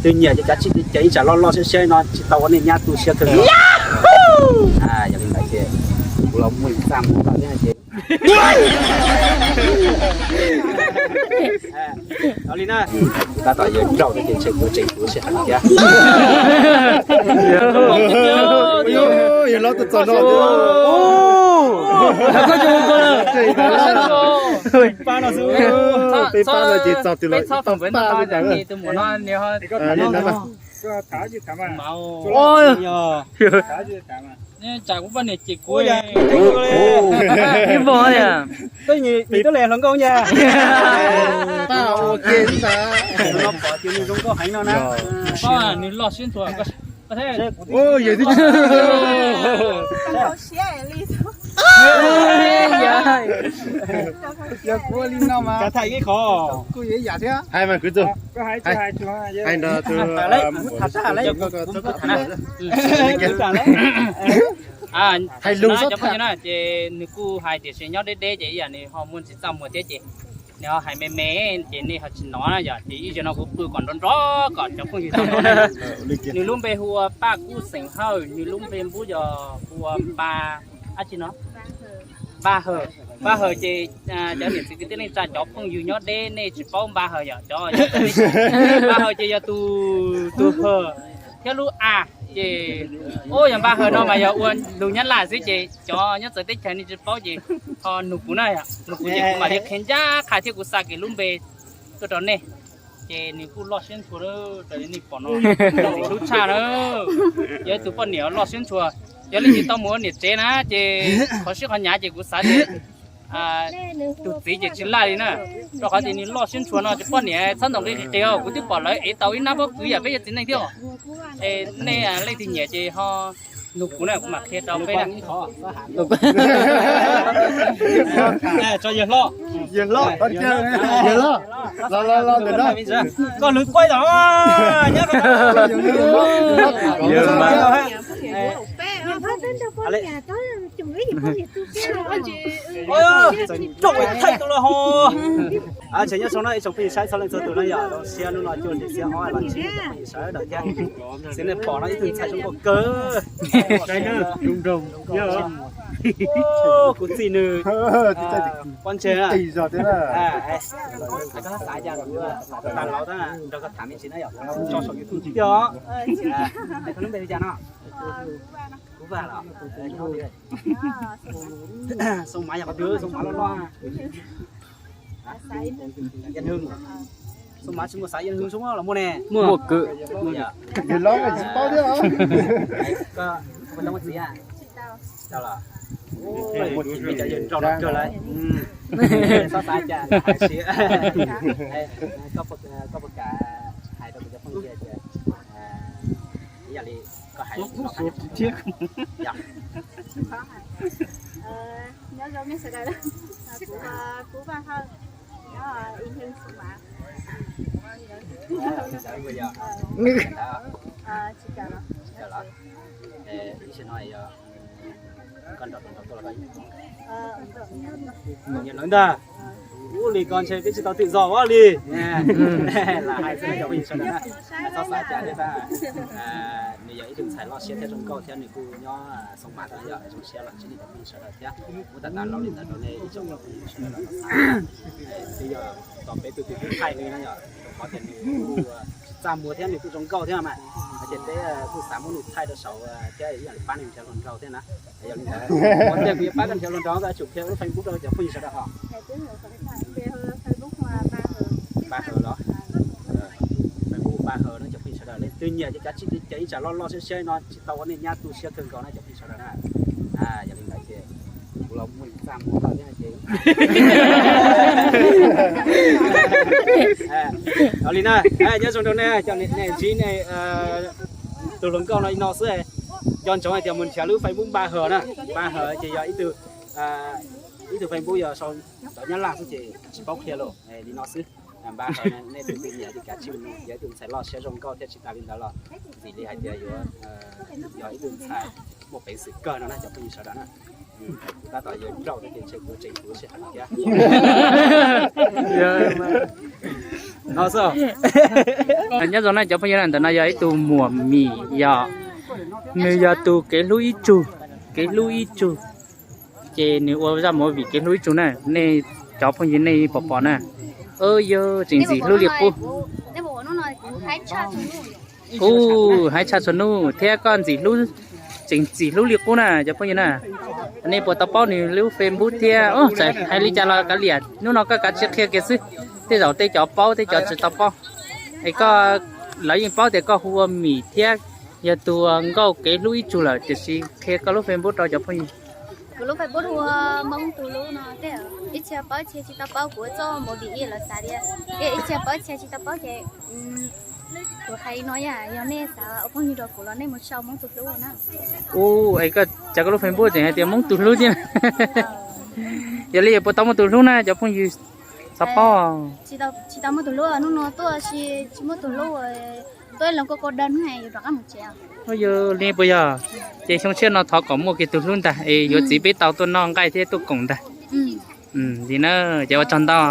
Twb nyiam ces kav tsij, ces ib tsam loj loj siab siab no tsis tau ua nej nyab tu siab kawg. Yog li ntawd ces kuv los muaj txaj muag thiab ces li na, tab tom yawg nrauj thiab ces ntshe kuv tseem kuv sij hawm thiab. Yog los txog no, peb pab no ces txog twg los pab no. Tsam kuv poj niam ces kuv ib vog tias, twb le hluas nkauj nya. Pab ua ke ntag. No pom tias nws zoo nkauj heev no na. Pab nws loj siab ntshua. Yog kuv li no mas kuj yam thiab. Hais mas kwv tug, hais nrog tus tham. Hais lus xwb tham na, ces nws kuj hais tias nws nyob deb deb ces ib yam nws ho muaj ntsis txaj muag thiab ces nws ho hais me me ces nej ho tsis hnov na yom. Ces ib zaug no kuv pw kom nrov nrov kom cov phooj ywg tau hnov na. Nws lub npe hu ua Paj Kub xeem Hawj, nws lub npe npub yog hu ua Npa, dab tsi no? Npa Hawj. Npa Hawj ces cov niam txiv kwv tij neej tsa cov phooj ywg nyob deb nej tsis paub Npa Hawj yom. Cov Npa Hawj ces yog tus, tus Hawj thiab lub A ces, o, yog Npa Hawj no mas yog ua lus Nyab Laj xwb ces cov nyob txawv teb chaws nej tsis paub ces ho nug kuv na, nug kuv ces kuv mam li qhia ncaj qha thiab kuv xa kiag lub npe tuaj rau nej. Ces nws kuj loj siab ntshua raws li nej pom no, hlub tshaj na. Yog ib tug poj niam loj siab ntshua. Yog leej twg tau mus ua niam tsev na ces qhov sib qhov hnyav ces kuv xav tias tus txiv ces tsis laj li na, rau qhov tias nws loj siab ntshua no ces poj niam txhob ntaus nqi qis qis os. Kuv twb pom lawv ev tau ib nab pob kws yam peb cov txiv neej thiab. Es nej leej twg nyiam ces ho nug kuv na, kuv mam qhia rau peb na. Tso yawg hlob, yawg hlob, yawg hlob, los los los ntawm no. Koj lwv kuaib tom nyob. Txawm nrauj thaij tus los ho. Ntshe nyob zoo no ib tsoom phooj ywg saib txhua leej txhua tus na yom, zoo siab hnub no cuaj xiab ob los ntsib cov phooj ywg sawv daws thiab. Xwv nej pom no ib tug ntxhais zoo nkauj kawg. Kuv txij nws pob ntseg na. Koj xav cas, kuv tag laus tab nrog koj tham me ntsis na yom, tso saum YouTube tiag os. Koj lub npe li cas no? Kuv Vaj los? Xoo Mav yog qhov twg? Xoo Mav loj loj. Xoo Mav tsis muaj xav Yeej Hwm sub los muaj ne? Muaj kwv. Koj muaj txiv? Tau los. Muaj txiv, cov yawg nraug no kawg lawm. Xob xav cas hais si. Koj puas kam hais rau kuv cov phooj ywg tias ib yam li koj hais thiab? Nyob zoo nej sawv daws, kuv, kuv Vaj Hawj, nyob Ib Hwm Xoo Mav. Tsis kam los. Ib sim no yog koj nrog hluas nraug tuaj los koj nyiam lawv ntag. Ub, li ko ntshe twb tsis tau twm zos ua li. Lam hais xwb cov phooj ywg sawv daws na, txhob xav cas thiab tab. Nws yog ib tug ntxhais loj siab thiab zoo nkauj thiab nws kuj nyob Xoo Mav ntawd yog zoo siab los ntsib nej cov phooj ywg sawv daws thiab. Kuv tag tas laus li ntawd rau nej ib tsoom phooj ywg sawv daws tau xav. Twb yog tos peb tus twg twb thaij nws na yom, rau qhov tias nws kuj txaj muag thiab nws kuj zoo nkauj thiab mas, ces peb kuj xav muab nws thaij rau saud thiab ib yam li pab nws nrhiav hluas nraug thiab na. Yog li ntawd, ua ntej kuv yuav pab koj nrhiav hluas nraug, koj tsum qhia lub Facebook rau cov phooj ywg sawv daws hos. Npaj Hawj los? Facebook Npaj Hawj no cov phooj ywg sawv daws, leej twg nyiam ces kav tsij, ces ib tsam loj loj siab siab no tsis tau ua nej nyab tu siab kawg nkaus na cov phooj ywg sawv daws na. Yog li ntawd ces kuv los muaj txaj muag koj thiab ces Ua li na, nyob zoo rau nej cov niam txiv, tus hluas nkauj no li no xwb. Nco ntsoov hais tias mus nrhiav lub Facebook Npaj Hawj na. Npaj Hawj ces yog ib tug, ib tug Facebook yog sau ntawv Nyab Laj xwb ces tsis paub qhia lawm, li no xwb. Npaj Hawj, nej tus twg nyiam ces kav tsij mus, yog ib tug ntxhais loj siab zoo nkauj thiab tsis tas li ntawd los ntxim li hais tias yuav yog ib tug ntxhais muaj peev xwm kawg no na cov phooj ywg sawv daws na. Kuv tab tom yuav nrauj thiab ces ntshe kuv tseem kuv sij hawm thiab. Nyob zoo na cov phooj ywg na, ntawm no yog ib tug muam Mim yog, nws yog tus kev hlub ib tsug, kev hlub ib tsug. Ces nws ua zaj movie kev hlub ib tsug na, nej cov phooj ywg nej pom pom na. Yog tseem ntxim hlub li qub. Ub, haib tshaj txhua hnub thiab koj ntxim hlub, tseem ntxim hlub li qub na cov phooj ywg na. Nej puas tau paub nws lub Facebook thiab? Txawm hais li cas los kav liam, hnub no koj kav tsij qhia kiag xwb. Tej zaum tej cov paub tej cov tsis tau paub, es koj, lawv yeej paub tias koj hu ua Mim thiab yog tus nkauj kev hlub ib tsug lawm, tiam sis qhia koj lub Facebook rau cov phooj ywg. Kuv lub Facebook hu ua Hmoob tus hlub no, tej ib txhia paub ib txhia tsis tau paub, kuv txoj movie lawv xav tias ib txhia paub ib txhia tsis tau paub ces kuv hais no, yog nej xav ua phooj ywg rau kuv los nej mus sau Hmoob tus hlub na. Ub, es koj cas koj lub Facebook tseem hais tias Hmoob tus hlub thiab? Yog li puas tau muaj tus hlub na cov phooj ywg xav paub? Tsis tau muaj tus hlub, hnub no tuaj tsis muaj tus hlub, tuaj los koj koj dawb hnub yuav rov qab mus tsev. Yog li puas yog? Ces xyoo tshiab no thov kom muaj kiag tus hlub ntag es yuav txiv peb tau tuaj noj nqaij thiab tuaj koom ntag. Li na, ces ua tsaug ntau.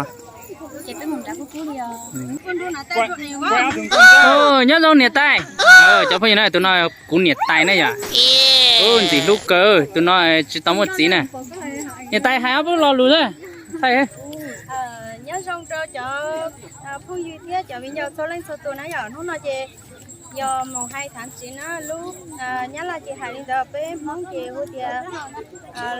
Nyob zoo niam tais. Cov phooj ywg na, tus no kuv niam tais na yom. Ntxim hlub kawg, tus no tsis tau muaj txiv na. Niam tais hais ob peb lo lus na. Nyob zoo rau cov phooj ywg thiab cov viv ncaus txhua leej txhua tus na yom. Hnub no ces yog mus hais thav txiv na, lub Nyab Laj ces hais li ntawd, peb Hmoob ces hu tias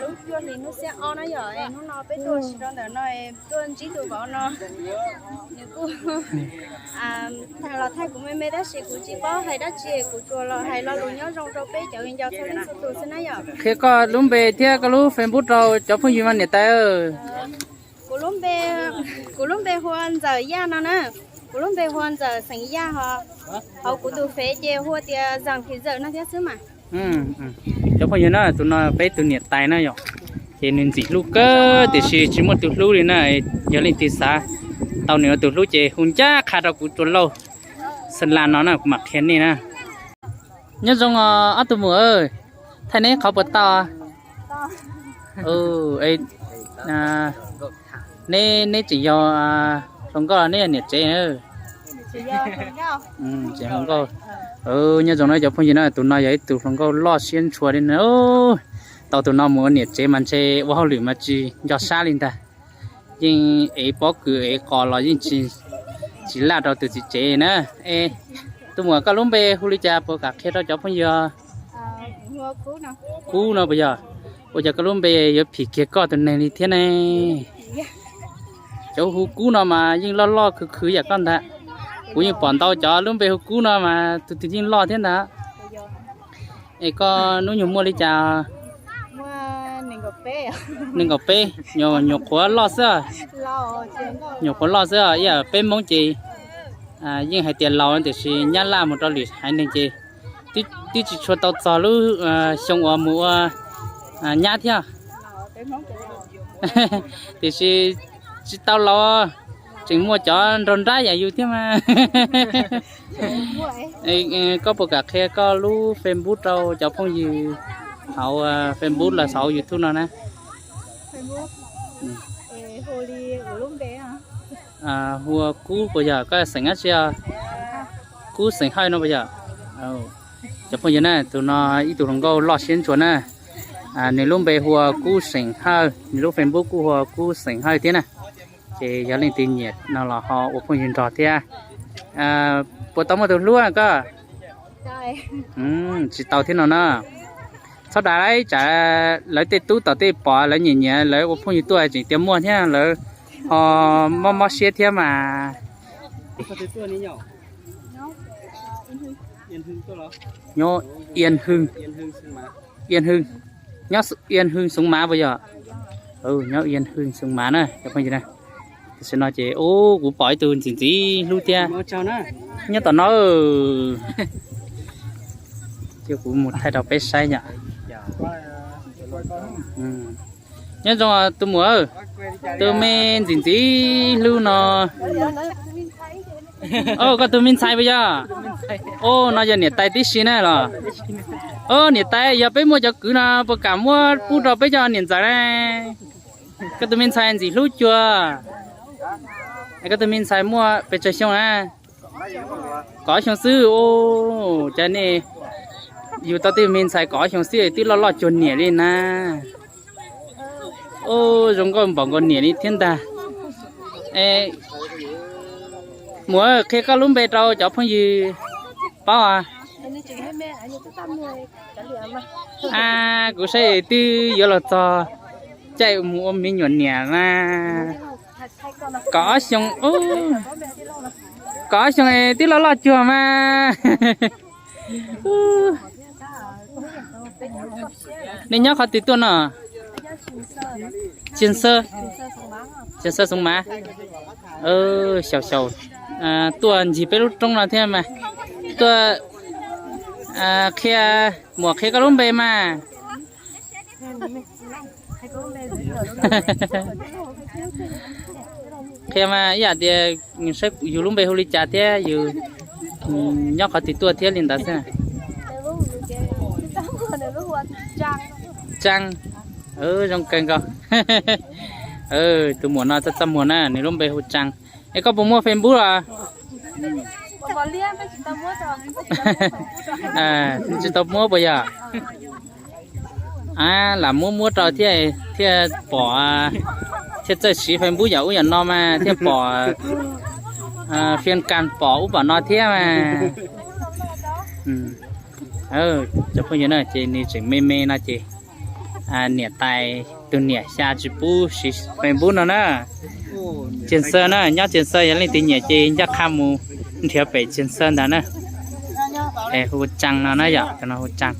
lub cuaj hlis hnub xiab ob na yom. Es hnub no peb tuaj tsis rau ntawm no, tuaj ntsib tus vauv no, nws kuj los thaij kuv me me tab sis kuv tsis paub hais dab tsi, kuv tsuas los hais lo lus nyob zoo rau peb cov viv ncaus txhua leej txhua tus xwb na yom. Qhia koj lub npe thiab koj lub Facebook rau cov phooj ywg mas niam tais. Kuv lub npe, kuv lub npe hu ua Ntxawm Yaj no na. Kuv lub npe hu ua Ntxawm xeem Yaj ho. Hauv kuv tus fev ces hu tias Zam Thim Zawm no thiab xwb mas. Cov phooj ywg na, tus no peb tus niam tais na yom. Ces nws ntxim hlub kawg tiam sis tsis muaj tus hlub li na. Yog leej twg xav tau nws ua tus hlub ces hu ncaj qha rau kuv tus lauj xa las no na, kuv mam qhia nej na. Nyob zoo ob tug muam, thaij neb qhov puas tau? Neb, neb tseem yog hluas nkauj los neb yog niam tsev? Tseem hluas nkauj. Nyob zoo na cov phooj ywg na, tus no yog ib tug hluas nkauj loj siab ntshua li na. Tau tus no mus ua niam tsev mas ntshe ua hauj lwm mas tsis nco sab li ntag. Yeej ev pob kws ev qos los yeej tsis, tsis laj rau tus txiv tsev na. Es tus muam, koj lub npe hu li cas puas kam qhia rau cov phooj ywg? Kub no puas yog? Ua cas koj lub npe yuav phim kiag koj tus neeg li thiab ne? Cov hu Kub no mas yeej loj loj khwv khwv yam koj ntag. Kuv yeej pom ntau cov lub npe hu Kub no mas tus twg yeej loj thiab ntag. Es koj hnub nyoog muaj li cas? Nees nkaum peb. Nyuam qhuav loj xwb. Nyuam qhuav loj xwb, ib yam peb Hmoob ces yeej hais tias laus tiam sis Nyab Laj mus rau lwm haiv neeg ces twb tsis tshua tau txog lub xyoo uas mus ua nyab thiab. Tiam sis tsis tau laus, tseem muaj cov nrog nrab yam yus thiab mas. Koj puas kam qhia koj lub Facebook rau cov phooj ywg hauv Facebook los hauv YouTube no na? Hu ua Kub puas yog? Koj xeem dab tsi os? Kub xeem Hawj no puas yog? Cov phooj ywg na, tus no ib tug hluas nkauj loj siab ntshua na. Nws lub npe hu ua Kub xeem Hawj, nws lub Facebook kuj hu ua Kub xeem Hawj thiab na. Ces yog leej twg nyiam no los ho ua phooj ywg nrog thiab. Puas tau muaj tus hlub koj? Tsis tau thiab no na. Txhob dav lauj, tsam lawv tej tub tom tej pom lawv nyiam nyiam lawv ua phooj ywg tuaj tseem tias muaj thiab lawv ho mob mob siab thiab mas. Nyob Ian Hwj, Ian Hwj, nyob Ian Hwj Xoov Mav puas yog? Nyob Ian Hwj Xoov Mav na cov phooj ywg na. Tam sim no ces kuv pom ib tug ntxim ntxim hlub thiab nyob tom no. Cia kuv mus thaij rau peb saib yom. Nyob zoo tus muam, tus me ntxim ntxim hlub no. Koj tus me ntxhais puas yog? Ub, no yog niam tais tib si na los? Ub, niam tais, yog peb muaj cov kwv no puas kam muab pub rau peb cov niam ntxawm na? Koj tus me ntxhais ntxim hlub cuag. Koj tus me ntxhais muaj pes tsawg xyoo na? Kaum ob xyoo xwb. Cas nej yug tau tej me ntxhais kaum ob xyoo xwb twb loj loj cuag niam li na. Zoo nkauj npaum nkaus niam li thiab ntag. Muam, qhia koj lub npe rau cov phooj ywg paub. A, kuv saib twb yuav los txog caij mus ua me nyuam niam na. Kaum ob xyoo, kaum ob xyoo twb loj loj cuag mas. Nej nyob qhov twg tuaj no? Tsis Xawb, Tsis Xawb Xoov Mav. Xyaum xyaum tuaj ncig peb lub roob no thiab mas. Tuaj qhia, muam qhia koj lub npe mas. Qhia mas ib yam tias saib yus lub npe hu li cas thiab yus nyob qhov twg tuaj thiab li ntawd xwb. Tsaa, zoo kawg nkaus. Tus muam no txaj txaj muag na, nws lub npe hu Tsaa. Es koj puas muaj Facebook los? Tsis tau muab puas yog? Lam muab muab rau thiaj, thiaj pom, thiaj txawj siv Facebook yam ub yam no mas thiaj pom, fias kas pom ub pom no thiab mas. Cov phooj ywg na, ces nws tseem me me no ces niam tais, tus niam xya tsis pub siv Facebook no na. Tsis Xawb na, nyob Tsis Xawb yog leej twg nyiam ces ncaj qha mus nrhiav pem Tsis Xawb ntag na. Es hu Tsaa no na yom, cov no hu Tsaa.